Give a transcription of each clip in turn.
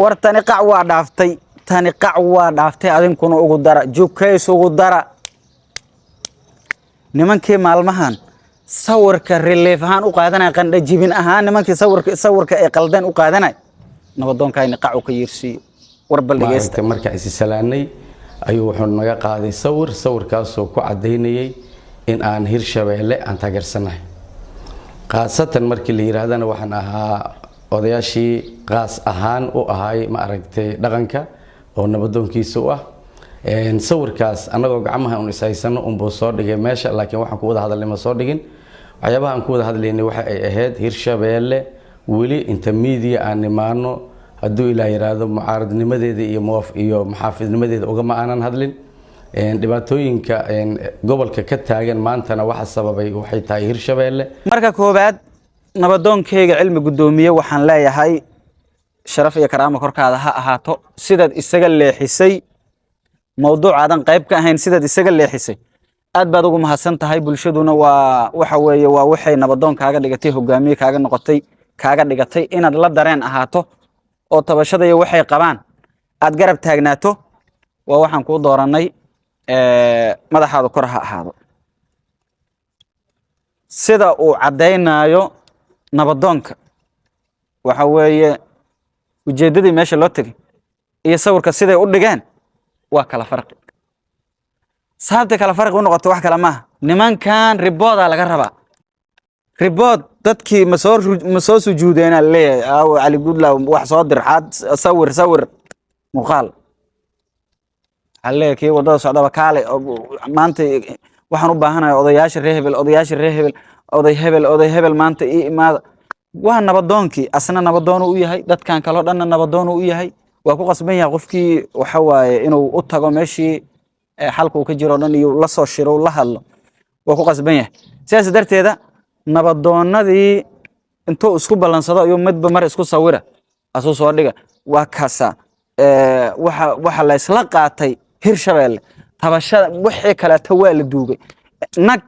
War tani qac waa dhaaftay, tani qac waa dhaaftay. Adinkuna ugu dara, jukays ugu dara. Nimankii maalmahan sawirka relief ahaan u qaadanaya, qandha jibin ahaan, nimankii sawirka ay qaldeen u qaadanay, nabadoonkayni qac u ka yeersiiyo. War bal dhegeysta. Maaragtay, markaa isi salaanay ayuu wuxuu naga qaaday sawir, sawirkaasoo ku cadaynayay in aan Hirshabeelle aan taageersanahay. Khaasatan markii la yiraahdana, waxaan ahaa odayaashii qaas ahaan u ahay, ma aragtay, dhaqanka oo nabadoonkiisa u ah. Sawirkaas annagoo gacmaha un ishaysano unbuu soo dhigay meesha, laakiin waxaan ku wada hadalnay ma soo dhigin. Waxyaabaha aan ku wada hadlaynay waxa ay ahayd Hirshabeelle weli inta media aan imaano, hadduu Ilaah yiraahdo, mucaaradnimadeeda iyo muwaaf iyo muxaafidnimadeeda ugama aanan hadlin. Dhibaatooyinka gobolka ka taagan maantana waxa sababay waxay tahay Hirshabeelle. Marka koowaad, nabadoonkeyga Cilmi Guddoomiye waxaan leeyahay sharaf iyo karaamo korkaada ha ahaato. Sidaad isaga leexisay mawduucaadan qayb ka ahayn, sidaad isaga leexisay, aad baad ugu mahadsan tahay. Bulshaduna waa waxa weeye, waa waxay nabadoon kaaga dhigatay, hogaamiye kaaga noqotay, kaaga dhigatay inaad la dareen ahaato oo tabashada iyo waxay qabaan aad garab taagnaato. Waa waxaan kuu doorannay. Madaxaadu kor ha ahaado. Sida uu caddaynaayo nabadoonka, waxa weeye ujeeddadii meesha loo tegay iyo sawirka siday u dhigeen waa kala farqi. Sababtay kala farqi u noqoto wax kale maaha, nimankan report-aa laga rabaa, report. Dadkii ma soo sujuudeenaa leeyahay. Aawo Cali Gudlaw? Wax soo dir, xaad sawir, sawir muuqaal. Waxaa leeyahay kii waddada socdaba, kaale, maanta waxaan u baahanahay odayaasha reer hebel, odayaasha reer hebel, oday hebel, oday hebel, maanta ii imaada. Waa nabadoonkii, asna nabadoonu u yahay, dadkan kaloo dhanna nabadoonu u yahay. Waa ku qasban yahay qofkii waxa waaye inuu u tago meeshii xalka uu ka jiro o dhan iyo la soo shiro, la hadlo, waa ku qasban yahay. Sidaas darteeda nabadoonadii intuu isku ballansado ayuu midba mar isku sawira, asuu soo dhiga. Waa kaasa waxa la isla qaatay Hirshabeelle tabashada, wixii kaleeto waa la duugay. Nag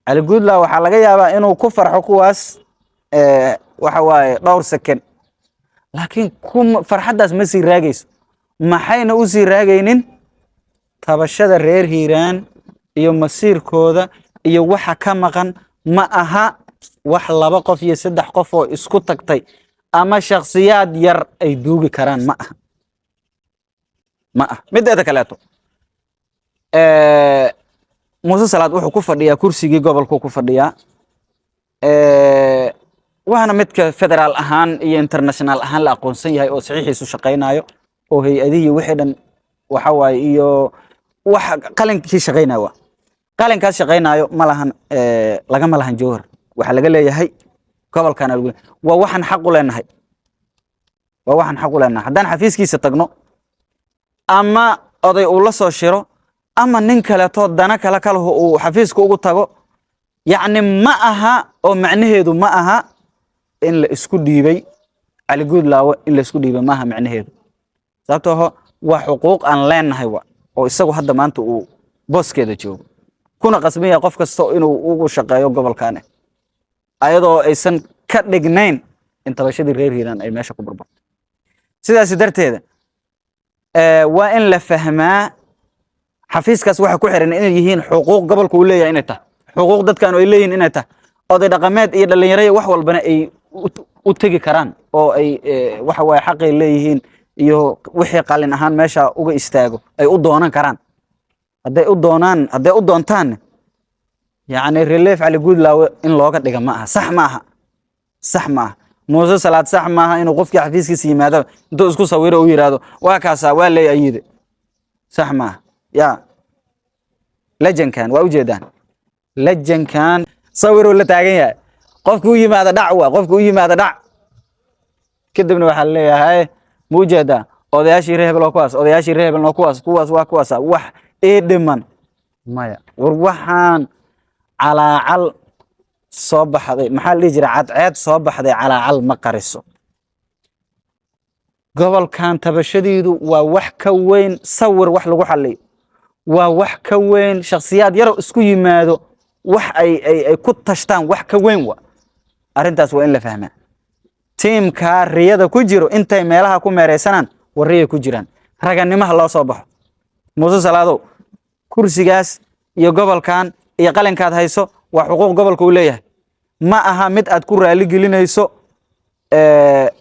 Cali Guudla waxaa laga yaabaa inuu ku farxo kuwaas, waxa waaye dhowr second, laakiin kuma farxaddaas ma sii raagayso. Maxayna u sii raagaynin? Tabashada reer Hiiraan iyo masiirkooda iyo waxa ka maqan ma aha wax laba qof iyo saddex qof oo isku tagtay ama shakhsiyaad yar ay duugi karaan. Ma aha, ma aha. Mideeda kaleeto, Muuse Salaad wuxuu ku fadhiyaa kursigii gobolkuu ku fadhiyaa, waana midka federaal ahaan iyo international ahaan la aqoonsan yahay oo saxiixiisu shaqaynayo oo hay-adihii wixii dhan waxa waaye iyo wax qalinkii shaqaynayo, waa qalinkaas shaqaynayo. Ma lahan, lagama lahan Jowhar, waxaa laga leeyahay gobolkana lagu leeyahay. Waa waxaan xaq u leenahay, waa waxaan xaq u leenahay. Haddaan xafiiskiisa tagno ama oday uu la soo shiro ama nin kaleeto dana kale kaleho uu xafiiska ugu tago, yacni ma aha oo macnaheedu ma aha in la isku dhiibay Cali Guudlaawe, in la isku dhiibay maaha macnaheedu. Sababtoo waa xuquuq aan leenahay wa oo isagu hadda maanta uu booskeeda joogo, kuna qasban yahay qof kasta inuu ugu shaqeeyo gobolkan, ayadoo aysan ka dhignayn in tabashadii reer Hiiraan ay meesha ku burburto. Sidaas darteeda waa in la fahmaa xafiiskaas waxa ku xiran inay yihiin xuquuq gobolka uu leeyahay, inay tahay xuquuq dadkan ay leeyihiin, inay tahay oday dhaqameed iyo dhalinyaro iyo wax walbana ay u tegi karaan oo ay waxa waaye xaqay leeyihiin iyo wixii qalin ahaan meesha uga istaago ay u doonan karaan. Hadday u doonaan, hadday u doontaan, yacni relief Cali Guudlaawe in looga dhiga ma aha, sax ma aha, sax ma aha. Muuse Salaad sax maaha inuu qofkii xafiiskiisa yimaado intuu isku sawiro uu yidhaahdo waa kaasaa, waa leey ayide. Sax maaha. Ya lejankan waa ujeedaan, lejankan sawiruu la taagan yahay. Qofki u yimaada dhac, waa qofki u yimaada dhac. Kadibna waxaa leeyahay, ma ujeedaa, odayaashii reer hebel waa kuwaas, odayaashii reer hebel waa kuwaas, kuwaas waa kuwaasa, wax ii dhiman maya. War waxaan calaacal soo baxday, maxaa la dhihi jiray, cadceed soo baxday calaacal ma qariso. Gobolkan tabashadiidu waa wax ka weyn sawir wax lagu xaliyo, waa wax ka weyn shakhsiyaad yaro isku yimaado wax ay ku tashtaan, wax ka weyn. Wa arrintaas waa in la fahmaa. Tiimkaa riyada ku jiro intay meelaha ku meereysanaan, warriyay ku jiraan. Raganimaha loo soo baxo. Muuse Salaadow, kursigaas iyo gobolkan iyo qalinkaad hayso waa xuquuq gobolka uu leeyahay. Ma aha mid aad ku raali gelinayso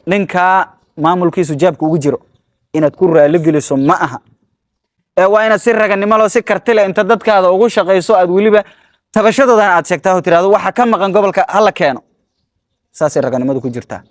ninkaa maamulkiisu jaabka ugu jiro inaad ku raali geliso ma aha. Ee waa inaad si raganimo loo, si karti leh inta dadkaada ugu shaqayso, aad weliba tabashadoodana aad sheegtaa oo tirahdo waxa ka maqan gobolka hala keeno. Saasay raganimadu ku jirtaa.